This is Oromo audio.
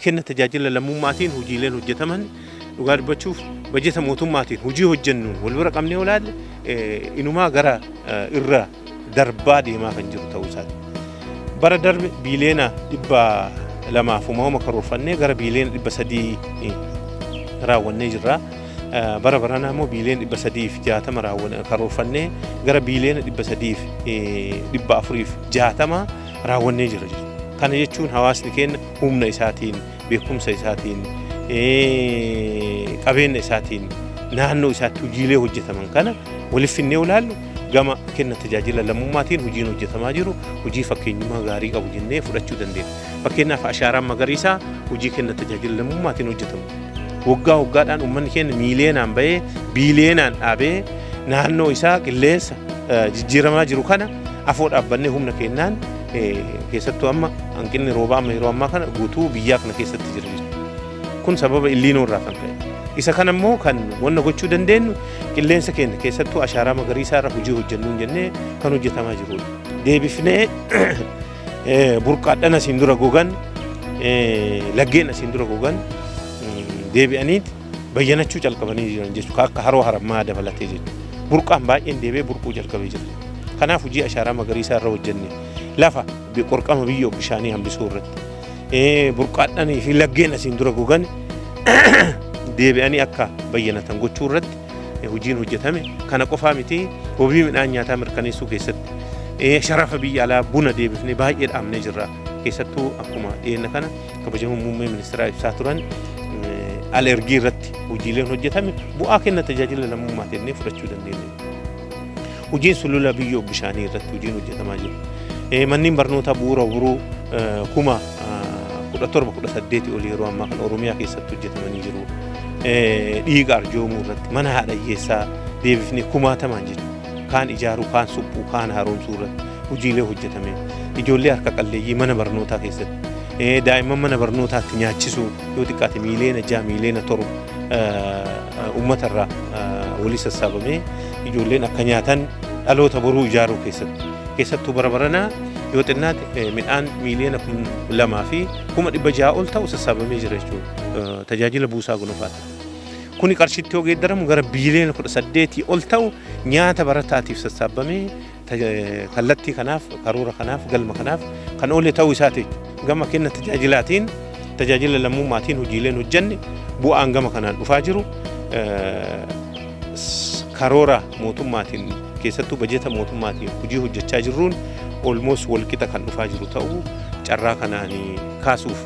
Kenna tajaajila lammummaatiin hojiileen hojjetaman, dhugaa dubbachuuf, bajeta mootummaatiin hojii hojjennuun wal bira qabnee olaalle, inumaa gara irra darbaa deemaa kan jiru ta'uu isaati. Bara darbe 200 biiliyoona uumama karoorfannee gara 300 biiliyoona raawwannee jirra. Bara baranaa immoo 360 biiliyoona karoorfannee gara 300 biiliyoona 460 biiliyoona raawwannee jira jechuudha. Kana jechuun hawaasni keenya humna isaatiin, beekumsa isaatiin, qabeenya isaatiin naannoo isaatti hojiilee hojjetaman kana waliif finnee ilaallu, gama kenna tajaajila lammummaatiin hojiin hojjetamaa jiru hojii fakkeenyummaa gaarii qabu jennee fudhachuu dandeenya. Fakkeenyaaf, ashaaraan magariisaa hojii kenna tajaajila lammummaatiin hojjetamu. Waggaa waggaadhaan uummanni keenya miiliyeenaan bahee biiliyeenaan dhaabee naannoo isaa qilleensa jijjiiramaa jiru kana afoo dhaabbannee humna kennaan, keessattuu amma hanqinni roobaa amma yeroo ammaa kana guutuu biyyaa kana keessatti jira jechuudha. Kun sababa El Niño irraa kan ka'e. Isa kana immoo kan wanna gochuu dandeenyu qilleensa keenya keessattuu ashaaraa magariisaa irra hojii hojjennuun jennee kan hojjetamaa jirudha. Deebifnee burqaadhaan asiin dura gogan, laggeen asiin dura gogan deebi'aniiti bayyanachuu calqabanii jiran jechuudha. Akka haroo Harammaa dabalatee jechuudha. Burqaan baay'een deebi'ee burquu jalqabee jira. Kanaaf hojii ashaaraa magariisaa irra hojjenne, lafa qorqama biyyoo bishaanii hambisuu irratti, burqaadhanii fi laggeen asiin dura gogan deebi'anii akka bayyanatan gochuu irratti hojiin hojjetame kana qofaa miti. Wabii midhaan nyaataa mirkaneessuu keessatti sharafa biyya alaa buna deebifnee baay'ee dhaabnee jirra. Keessattuu akkuma dhiyeenya kana kabajamoo muummee ministeeraa ibsaa turan, al ergii irratti hojiileen hojjetame bu'aa kenna tajaajila lammummaa jennee fudhachuu dandeenya. Hojiin sulula biyyoo bishaanii irratti hojiin hojjetamaa jiru. Manneen barnootaa bu'uura boruu 17,000, 18,000 ol yeroo ammaa kana Oromiyaa keessatti hojjetamanii jiru. Dhiiga arjoomuu irratti, mana haadha hiyyeessaa deebifnee kumaatamaan jechuudha. Kaan ijaaruu, kaan suphuu, kaan haaromsuu irratti hojiilee hojjetame. Ijoollee harka qalleeyyii mana barnootaa keessatti, daa'imman mana barnootaatti nyaachisuu, yoo xiqqaate 6 miiliyoona, 7 miiliyoona uummatarraa walii sassaabamee ijoolleen akka nyaatan dhaloota boruu ijaaruu keessatti, keessattuu bara baranaa yoo xinnaate midhaan 2,600,000 ol ta'u sassaabamee jira jechuudha tajaajila buusaa gonofaati. Kuni qarshitti yoo geeddaramu gara 18 biiliyoona ol ta'u nyaata barataatiif sassaabamee kallattii kanaaf, karoora kanaaf, galma kanaaf kan oole ta'uu isaati. Gama kenna tajaajilaatiin, tajaajila lammummaatiin hojiileen hojjenne bu'aan gama kanaan dhufaa jiru karoora mootummaatiin, keessattuu bajeta mootummaatiin hojii hojjechaa jirruun almost walqixa kan dhufaa jiru ta'uu carraa kanaan kaasuuf.